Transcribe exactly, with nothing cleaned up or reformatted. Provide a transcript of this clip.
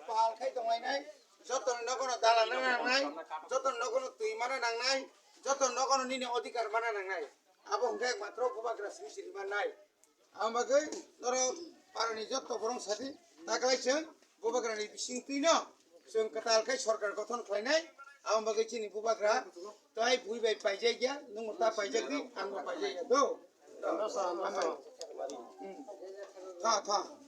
Pal khai tonglainai, joto ni nogono dala nang nangnai, joto ni nogono twi mana nangnai, joto ni nogono nini odhikar mana nangnai. Abo hwnkhe ekmatro bubagra simi simi mannai. Ang bagwi norok parani joto borok sadi taklai chwng bubagrani bisingtwino chwng kwtal khai sorkar gothon khlainai. Ang bagwi chini bubagra tai bui bai paijak ya, nwng ta paijak di, ang bo paijak ya do. Hambai. Hmm. Tha, tha.